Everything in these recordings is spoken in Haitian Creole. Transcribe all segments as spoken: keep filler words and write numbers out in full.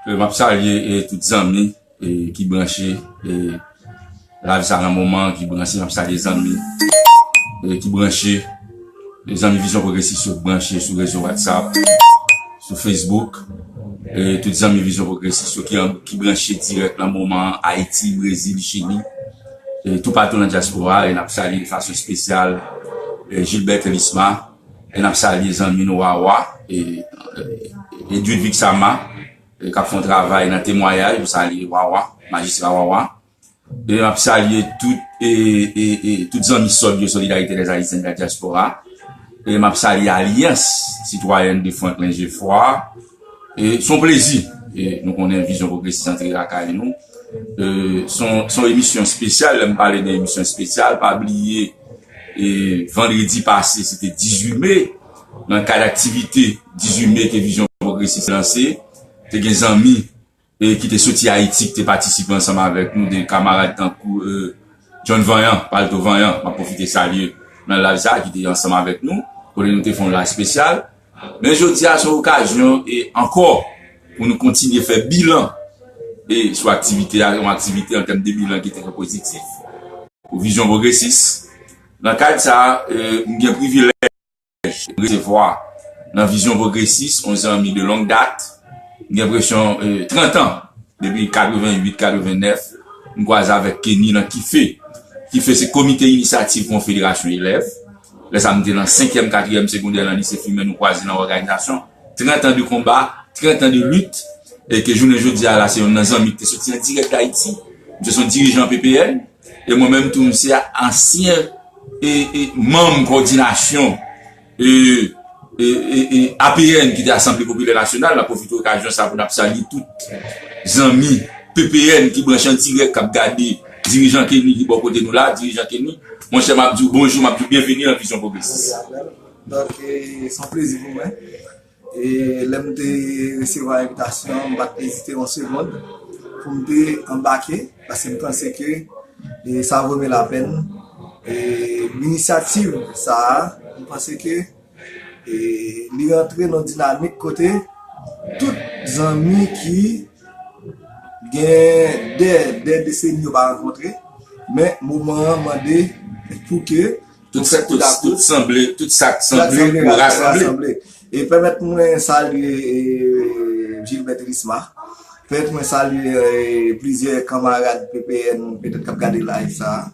E m ap salye e tout zanmi e ki branche e live sa nan moman an, ki branche, m ap salye zanmi e ki branche, e zanmi Vizyon Pwogresis yo branche sou rezo WhatsApp, sou Facebook, e tout zanmi Vizyon Pwogresis yo ki, an- ki branche dirèk nan moman an, Ayiti, Brezil, Chili, e toupatou nan dyaspora, e n ap salye de fason espesyal e Gilbert Elisma, e n ap salye zanmi nou Wawa, e, e Edwidvic Sama, e k ap fè yon travay nan temwayaj, m salye Wawa, majistra Wawa. E m ap salye tout, e, e, e, tout zanmi sòd yo, Solidarité des Haïtiens de la Diaspora. E m ap salye Alliance Citoyenne de Franklin Geffrard. E se yon plezi. E nou konnen Vizyon Pwogresis antre lakay nou. E se yon, se yon emisyon espesyal, lè m pale de emisyon espesyal, pa bliye, e vandredi pase, se te dizuit me, nan kad aktivite dizuit me ke Vizyon Pwogresis lanse, te gen zanmi e ki te soti Ayiti, ki te patisipe ansanm avèk nou, de kamarad tankou e, John Vanyan, Palto Vanyan, m ap pwofite salye nan live sa, ki te ansanm avèk nou, kote nou te fè yon live espesyal. Men jodi a, se yon okazyon e ankò pou nou kontinye fè bilan e sou aktivite a, yon aktivite an tèm de bilan ki trè pozitif pou Vizyon Pwogresis. Nan kad sa, e, m gen privilèj resevwa nan Vizyon Pwogresis, yon zanmi de long dat. M gen enpresyon, e, trant an, depi katrevenn uit, katrevenn nèf, m kwaze avèk Kenny nan KIFE. KIFE se Komite Inisyativ Konfederasyon Elèv. Lè sa, m te nan senkyèm, katriyèm segondè nan lise Fimen, nou kwaze nan òganizasyon. Trant an de konba, trant an de lit, e ke jounen jodi a la, se youn nan zanmi ki te soti an dirèk d Ayiti. Misye se yon dirijan P P N, e mwen menm tou, m se ansyen e, e manm kòdinasyon e, e, e, e A P N, ki te Asanble Popilè Nasyonal. N ap pwofite okazyon sa pou n ap salye tout zanmi P P N ki branche an dirèk, k ap gade dirijan Kenny ki bò kote nou la, dirijan Kenny. Monchè, m ap di w bonjou, m ap di w byenveni nan Vizyon Pwogresis. Donk, e, se yon plezi pou mwen. E lè m te resevwa envitasyon an, m pa t ezite yon segonn pou m te anbake, paske m panse ke, e, sa vo mye lapèn. E, linisyativ sa a, m panse ke, e, li rantre nan dinamik kote tout zanmi ki gen dè, dè deseni yo pa rankontre, men moman an mande pou ke Tout, nou fè tout, koud a tout koud. Sanble, tout sa k sanble, nou rasanble. E pèmèt mwen salye, e, Gilbert Elisma. Pèmèt mwen salye, e, plizyè kanmarad P P N petèt k ap gade live sa a.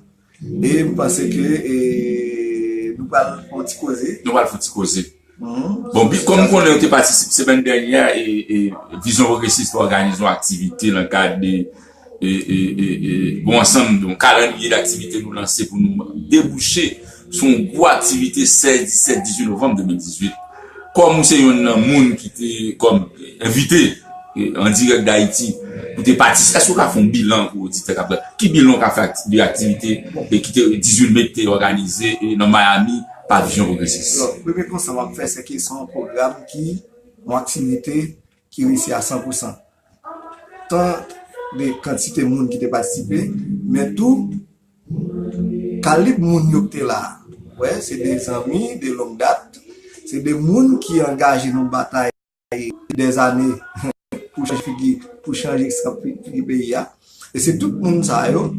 E m panse ke, e, nou pral fè yon ti koze. Nou pral fè yon ti koze. Bon, bi- kòm m konnen ou te patisipe semèn dènyè, e, e Vizyon Pwogresis te òganize yon aktivite nan kad de, e, e, e, e, bon, ansanm de yon kalandriye d aktivite nou lanse pou nou debouche sou yon gwo aktivite sèz, disèt, dizuit novanm de mil dizuit. Kòm ou se youn nan moun ki te kòm envite, e, an dirèk d Ayiti, pou te patisipe, èske w ka fè yon bilan pou oditè k ap gade? Ki bilan w ka fè akti- de aktivite, e, ki te dizuit me ki te òganize, e, nan Miami pa Vizyon Pwogresis? Alò, premye konsta m ap fè, se ke se yon pwogram ki, yon aktivite ki reyisi a san pou san. Tan de kantite moun ki te patisipe, men tou kalib moun yo ki te la. Wè, se de zanmi de long dat, se de moun ki angaje nan batay dèzane pou chanje figi, pou chanje figi peyi a. E se tout moun sa yo,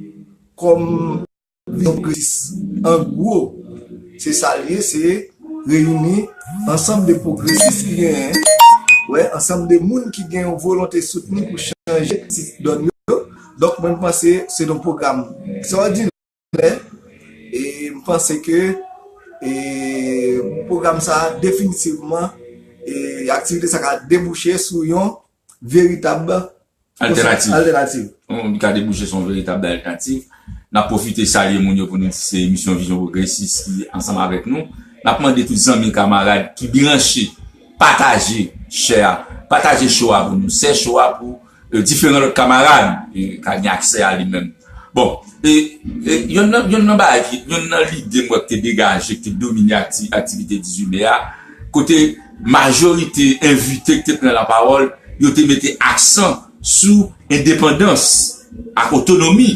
kòm Vizyon Pwogresis, an gwo, se sa l ye, se reyini ansanm de pwogresis ki genyen, wè, ansanm de moun ki gen yon volonte soutni pou chanje sit dòn yo. Donk, mwen, m panse se yon pwogram ekstraòdinè. E m panse ke, e, pwogram sa a, definitivman, e, aktivite sa ka debouche sou yon veritab altènativ. Altènativ. Yon, li ka debouche sou yon veritab altènativ. N ap pwofite salye moun yo pou nou di se emisyon Vizyon Pwogresis ki ansanm avèk nou. N ap mande tout zanmi, kamarad ki branche, pataje share a, pataje show a pou nou. Share show a pou, e, diferan lòt kamarad, e, ka gen aksè a li menm. Bon, e, e, yonn nan, yonn nan bagay ki, yonn nan lide m wè ki te degaje, ki te domine akti- aktivite dizuit me a, kote majorite envite ki te pran lapawòl, yo te mete aksan sou endepandans ak otonomi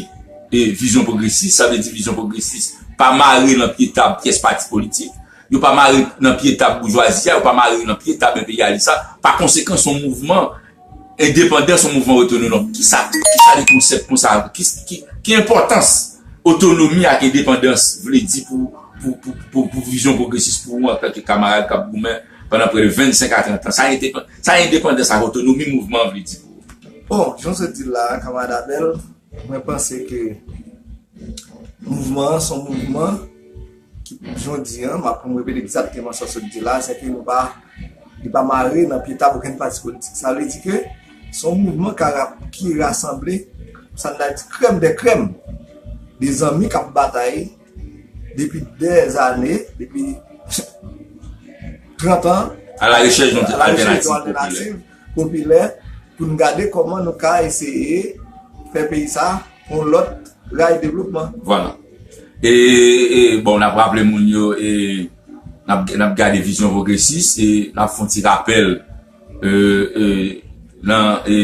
e Vizyon Pwogresis. Sa vle di Vizyon Pwogresis pa mare nan pye tab pyès pati politik, yo pa mare nan pye tab boujwazi a, yo pa mare nan pye tab enperyalis la. Pa konsekan, se yon mouvman endepandans, yon mouvman otonom. Kisa, kisa de konsèp konsa, ki, ki, ki enpòtans otonomi ak endepandans vle di pou, pou, pou, pou, pou vizyon pwogresis pou ou antanke kamarad k ap goumen pandan prè de vennsenk a trant an? Sa endepandans ak otonomi mouvman an vle di pou ou? Bon, jan w sot di l la, kamarad Abel, mwen panse ke mouvman an se yon mouvman ki, jan w di an, m ap repete egzakteman sa w sot di la, se ke nou pa, li pa mare nan pye tab okenn pati politik. Sa vle di ke se yon mouvman ka ra-, ki rasanble, sa n ta di krèm dè krèm, de zanmi k ap batay depi dèzane, depi trant an, a la rechèch yon altènativ popilè, pou n gade kòman nou ka eseye fè peyi sa yon lòt ray devlopman. Vwala. E, e, bon, n ap raple moun yo, e, n ap, n ap gade vizyon pwogresis, e n ap fè yon ti rapèl, e, e, nan, e,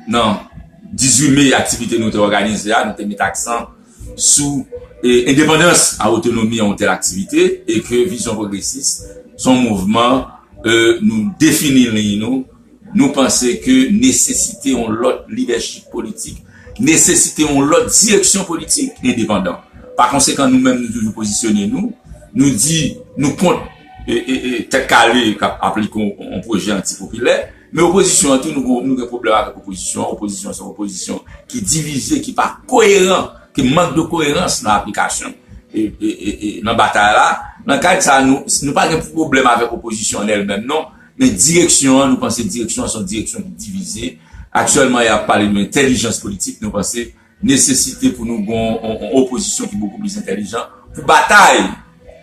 nan dizuit me, aktivite nou te òganize a, nou te met aksan sou, e, endepandans a otonomi an yon tèl aktivite, e ke vizyon pwogresis se yon mouvman, e, nou defini liy nou, nou panse ke nesesite yon lòt lidèchip politik, nesesite yon lòt direksyon politik endepandan. Pa konsekan, nou menm, nou toujou pozisyone nou, nou di nou kont, e, e, e, Tèt Kale k ap aplike yon, yon pwojè antipopilè, men opozisyon an tou, nou, nou gen pwoblèm avèk opozisyon an. Opozisyon se yon opozisyon ki divize, ki pa koyeran, ki mank de koyerans nan aplikasyon, e, e, e, e, nan batay la. Nan kad sa, nou, nou pa gen pwoblèm avèk opozisyon an èl menm, non. Men direksyon an, nou panse direksyon an se yon direksyon ki divize. Aktyèlman, y ap pale de entèlijans politik, nou panse nesesite pou nou gen yon, yon, yon opozisyon ki bokou plis entèlijan pou batay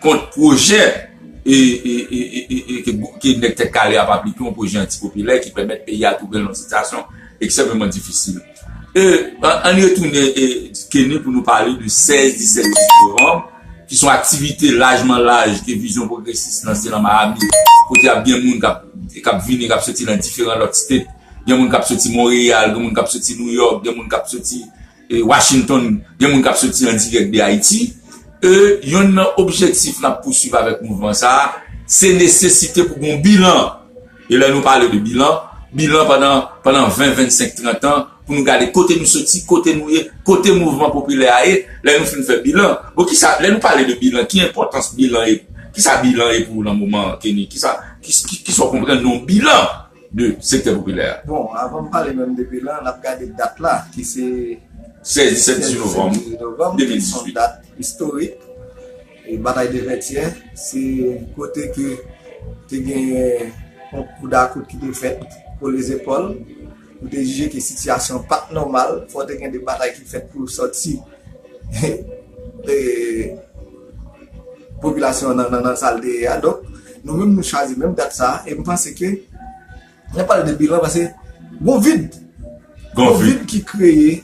kont pwojè e, e, e, e, e, e ke, ke nèg Tèt Kale ap aplike, yon pwojè antipopilè ki pèmèt peyi a twouve l nan yon sitiyasyon ekstrèmeman difisil. E, an, ann retounen, e, Kenny, pou nou pale de sèz, disèt, dizuit novanm, ki se yon aktivite lajman laj ke Vizyon Pwogresis lanse nan Miami, kote ap gen moun k ap, k ap vini, k ap soti nan diferan lòt state. Gen moun k ap soti Monreyal, gen moun k ap soti Nouyòk, gen moun k ap soti, e, Washington, gen moun k ap soti an dirèk de Ayiti. E, yonn nan objektif n ap pouswiv avèk mouvman sa a, se nesesite pou gen yon bilan. E lè nou pale de bilan, bilan pandan, pandan ven, vennsenk, trant an, pou nou gade kote nou soti, kote nou ye, kote mouvman popilè a ye, lè nou fin fè bilan. Bon, kisa, lè nou pale de bilan, ki enpòtans bilan ye, kisa bilan ye pou ou nan moman an, Kenny? Kisa, ki, ki, kisa w konprann nan yon bilan de sektè popilè a? Bon, avan m pale menm de bilan, n ap gade dat la, ki se sèz, disèt, dizuit novanm, dizuit novanm, de mil dizuit. Se yon dat istorik. E batay de Vètyè, se kote ke te gen yon koudakout ki te fèt, kole zepòl, pou te jije ke sitiyasyon pa t nòmal, fò te gen de batay ki fèt pou sòti, e, popilasyon an nan, nan, nan sa l te ye a. Donk, nou menm nou chwazi menm dat sa a, e m panse ke lè pale de bilan, paske gon vid. Gon vid ki kreye.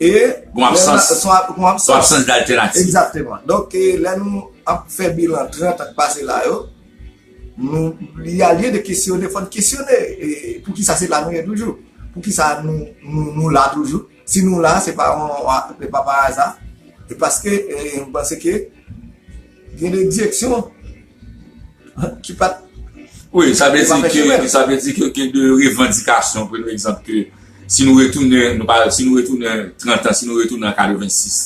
E gon absans. Gon absans. Gon absans daltènativ. Egzakteman. Donk, e, lè nou ap fè bilan trant an k pase la yo, nou, li a lye de kesyone, fò n kesyone, e, poukisa se la nou ye toujou. Poukisa nou, nou, nou la toujou. Si nou la, se pa, se pa pa aza. E paske, e, m panse ke gen de direksyon ki pa t, wi, sa vle di ke, sa vle di ke gen de revandikasyon, pran egzanp ke si nou retounen, nou pa, si nou retounen trant an, si nou retounen an katrevensis,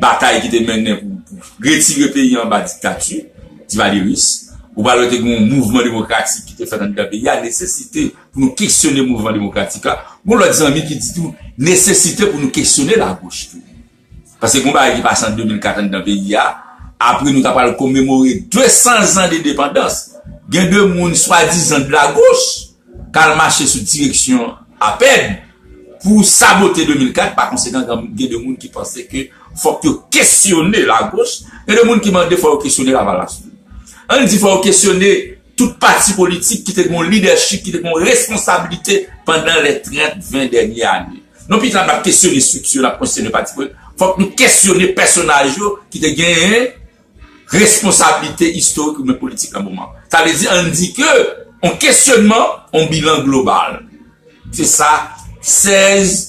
batay ki te mennen pou, pou retire peyi an anba diktati Tivaliris, ou pral wè te gen yon mouvman demokratik ki te fèt anndan peyi a, nesesite pou nou kesyone mouvman demokratik la. Gon lòt zanmi ki di tou, nesesite pou nou kesyone lagoch tou. Paske gon bagay ki pase an de mil kat anndan peyi a, apre nou ta pral komemore de san zan de endepandans, gen de moun swadizan de lagoch k al mache sou direksyon APED pou sabote de mil kat. Pa konsekan, gen de moun ki panse ke fòk yo kesyone lagoch, gen de moun ki mande fò yo kesyone Lavalas tou. Ann di fò yo kesyone tout pati politik ki te gen yon lidèchip, ki te gen yon responsablite pandan lè trant, ven dènye ane. Non, pita n ap kesyone estrikti yo, n ap kesyone pati politik. Fòk nou kesyone pèsonaj yo ki te genyen responsablite istorik oubyen politik nan moman. Sa vle di, ann di ke yon kesyonman, yon bilan global. Se sa, sèz,